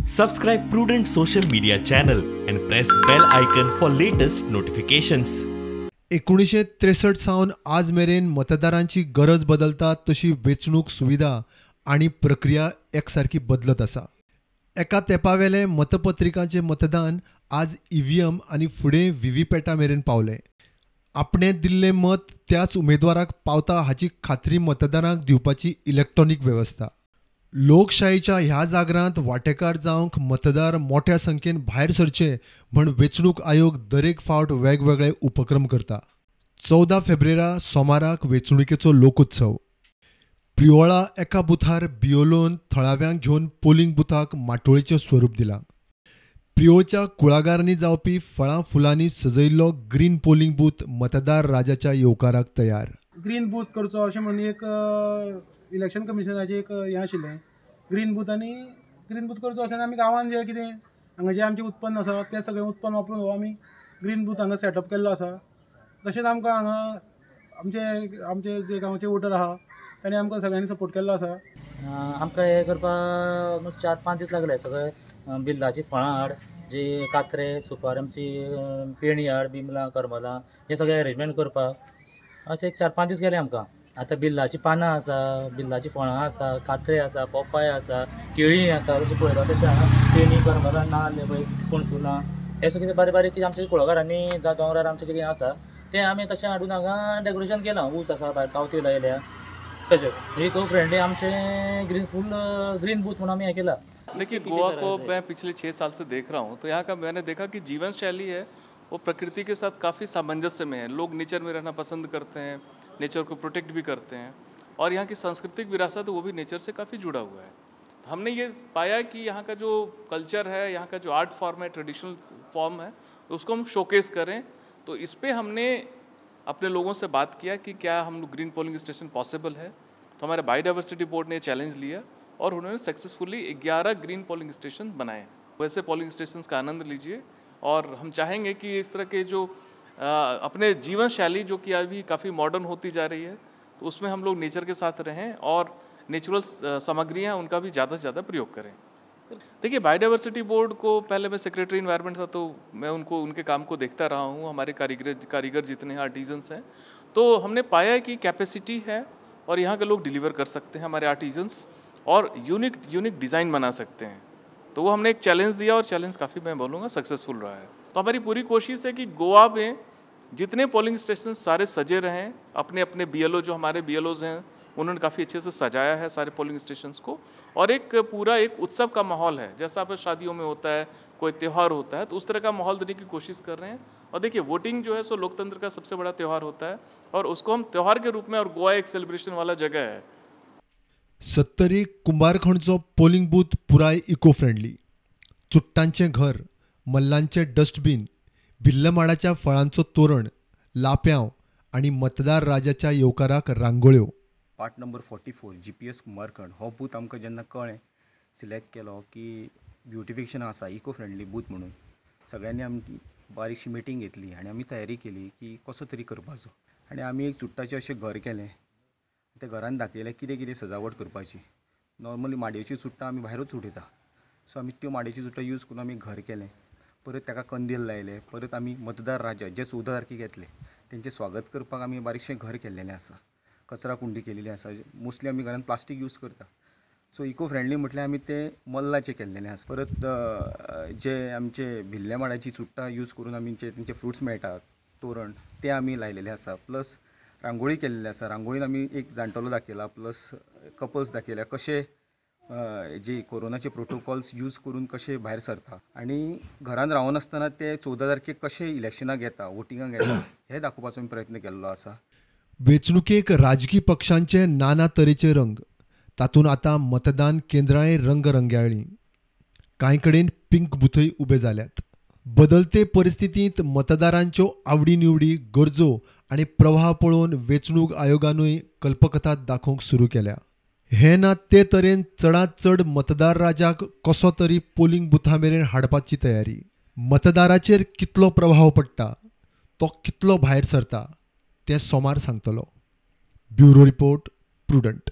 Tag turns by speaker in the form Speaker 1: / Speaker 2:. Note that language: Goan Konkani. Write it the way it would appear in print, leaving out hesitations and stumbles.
Speaker 1: Subscribe Prudent social media channel and press bell icon for latest notifications.
Speaker 2: 1963 सावन आज मेरेन मतदारांची गरज बदलता तशी वेंचणूक सुविधा आनी प्रक्रिया एकसारकी बदलत आसा. एका तेंपावेलें मतपत्रिकांचें मतदान आज ईव्हीएम आनी फुडें व्हीव्हीपॅटा मेरेन पावलें. आपणें दिल्लें मत त्याच उमेदवाराक पावता हाची खात्री मतदारांक दिवपाची इलेक्ट्रॉनीक वेवस्था. लोकशाहीच्या ह्या जागरांत वांटेकार जावंक मतदार मोठ्या संख्येन भायर सरचे म्हण वेंचणूक आयोग दरेक फावट वेगवेगळे उपक्रम करता. 14 फेब्रुवारा सोमाराक वेंचणुकेचो लोकोत्सव. प्रियोळा एका बुथार बियोलोन थळाव्यांक घेवन पोलिंग बुथाक माटोळेचें स्वरूप दिलां. प्रियोळच्या कुळागारांनी जावपी फळां फुलांनी सजयिल्लो ग्रीन पोलिंग बूथ मतदार राजाच्या येवकाराक तयार.
Speaker 3: ग्रीन बूथ करचो अशें म्हणून एक इलेक्शन कमिशनाचें एक हें आशिल्लें, ग्रीन बूथ, आनी ग्रीन बूथ करचो अशें आमी गांवांत जें कितें हांगा जें आमचें उत्पन्न आसा तें सगळें उत्पन्न वापरून हो आमी ग्रीन बूथ हांगा सेटअप केल्लो आसा. तशेंच आमकां हांगा आमचे आमचे जे गांवचे वोटर आहा तांणी आमकां सगळ्यांनी सपोर्ट केल्लो आसा.
Speaker 4: आमकां हें करपाक ऑलमोस्ट 4-5 दीस लागले. सगळे बिल्लाचीं फळां हाड, जी कात्रे सुपार, आमची पेणी हाड, बिमलां करमलां, हें सगळें अरेंजमेंट करपाक अशें 4-5 दीस गेले आमकां. आतां बिल्लाचीं पानां आसा, बिल्लाचीं फळां आसा, कात्रे आसा, पोपाय आसा, केळीं आसा, जशें पळयता तशें हांगा पेणी करमलां, नाल्ल पळय पणसुलां, हें सगळें कितें बारीक बारीक कितें आमच्या कुळागरांनी जावं दोंगरार आमचें कितें आसा तें आमी तशें हाडून हांगा डेकोरेशन केलां. ऊस आसा भायर, गांवठी लायल्या, तशें इको फ्रेंडली आमचें ग्रीन फूल ग्रीन बूथ म्हणून आमी हें केलां.
Speaker 5: देखिए, गोवा को मैं पिछले 6 साल से देख रहा हूँ तो यहाँ का मैंने देखा कि जीवन शैली है वो प्रकृति के साथ काफ़ी सामंजस्य में है. लोग नेचर में रहना पसंद करते हैं, नेचर को प्रोटेक्ट भी करते हैं और यहाँ की सांस्कृतिक विरासत वो भी नेचर से काफ़ी जुड़ा हुआ है. तो हमने ये पाया कि यहाँ का जो कल्चर है, यहाँ का जो आर्ट फॉर्म है, ट्रेडिशनल फॉर्म है, उसको हम शोकेस करें. तो इस पर हमने अपने लोगों से बात किया कि क्या हम लोग ग्रीन पोलिंग स्टेशन पॉसिबल है. तो हमारे बायोडाइवर्सिटी बोर्ड ने चैलेंज लिया और उन्होंने सक्सेसफुली 11 ग्रीन पोलिंग स्टेशन बनाए. वैसे पोलिंग स्टेशन का आनंद लीजिए और हम चाहेंगे कि इस तरह के जो अपने जीवन शैली जो कि अभी काफ़ी मॉडर्न होती जा रही है तो उसमें हम लोग नेचर के साथ रहें और नेचुरल सामग्रियाँ उनका भी ज़्यादा से ज़्यादा प्रयोग करें. देखिए, बायोडाइवर्सिटी बोर्ड को पहले मैं सेक्रेटरी इन्वायरमेंट था तो मैं उनको उनके काम को देखता रहा हूँ. हमारे कारीगर जितने हैं, आर्टिजन्स हैं, तो हमने पाया कि कैपेसिटी है और यहाँ के लोग डिलीवर कर सकते हैं हमारे आर्टिजन्स और यूनिक यूनिक डिज़ाइन बना सकते हैं. तो वो हमने एक चैलेंज दिया और चैलेंज काफ़ी मैं बोलूँगा सक्सेसफुल रहा है. तो हमारी पूरी कोशिश है कि गोवा में जितने पोलिंग स्टेशन सारे सजे रहें. अपने अपने बीएलओ जो हमारे बीएलओज हैं उन्होंने काफ़ी अच्छे से सजाया है सारे पोलिंग स्टेशंस को और एक पूरा एक उत्सव का माहौल है, जैसा आप शादियों में होता है, कोई त्यौहार होता है, तो उस तरह का माहौल देने की कोशिश कर रहे हैं. और देखिए, वोटिंग जो है सो लोकतंत्र का सबसे बड़ा त्यौहार होता है और उसको हम त्यौहार के रूप में, और गोवा एक सेलिब्रेशन वाला जगह है.
Speaker 2: सत्तरी कुंभारखणचो पोलिंग बूथ पुराय इको फ्रेंडली. चुट्टांचें घर, मल्लांचें डस्टबीन, भिल्लमाडाच्या फळांचो तोरण, लाप्यांव आनी मतदार राजाच्या येवकाराक रांगोळ्यो.
Speaker 6: पार्ट नंबर 44 GPS Kumbharkhan हो बूथ आमकां जेन्ना कळ्ळें, सिलेक्ट केलो की ब्युटिफिकेशन आसा, इको फ्रेंडली बूथ म्हणून सगळ्यांनी आमची बारीकशी मिटींग घेतली आनी आमी तयारी केली की कसो तरी करपाचो. आनी आमी एक चुट्टाचें अशें घर केलें, त्या घरान दाखयलें कितें कितें सजावट करपाची. नॉर्मली माडयेची चुट्टां आमी भायरूच उडयता, सो आमी त्यो माडयेच्यो चुट्टां यूज करून आमी घर केलें. परत ताका कंदील लायले, परत आमी मतदार राजा जे 14 तारखेक येतले तेंचें स्वागत करपाक आमी बारीकशें घर केल्लेलें आसा, कचरा कुंडी केलेली आसा. मोस्टली आमी घरान प्लास्टीक यूज करता, सो इको फ्रेंडली म्हटल्यार आमी तें मल्लाचें केल्लेलें आसा. परत जे आमचे भिल्ल्या माडाची चुट्टां यूज करून आमी जे तेंचे फ्रुट्स मेळटा तोरण तें आमी लायलेलें आसा. प्लस रांगोळी केल्लेली आसा, रांगोळीन आमी एक जाणटलो दाखयला, प्लस कपल्स दाखयल्या कशे जे कोरोनाचे प्रोटोकॉल्स यूज करून कशे भायर सरता आनी घरान रावनासतना ते 14 तारखेक कशे इलेक्शनाक येता, वोटिंगाक येता हे दाखोवपाचो आमी प्रयत्न केल्लो आसा.
Speaker 2: वेंचणुकेक राजकी पक्षांचे नाना तरेचे रंग, तातूंत आतां मतदान केंद्रांय रंगरंगयाळीं. कांय कडेन पिंक बुथय उबे जाल्यात. बदलते परिस्थितींत मतदारांच्यो आवडी निवडी, गरजो आनी प्रवाह पळोवन वेंचणूक आयोगानूय कल्पकथा दाखोवंक सुरू केल्या. हें ना ते तरेन चडांत चड मतदार राजाक कसो तरी पोलिंग बुथा मेरेन हाडपाची तयारी. मतदाराचेर कितलो प्रभाव पडटा, तो कितलो भायर सरता तें सोमार सांगतलो. Bureau report, Prudent.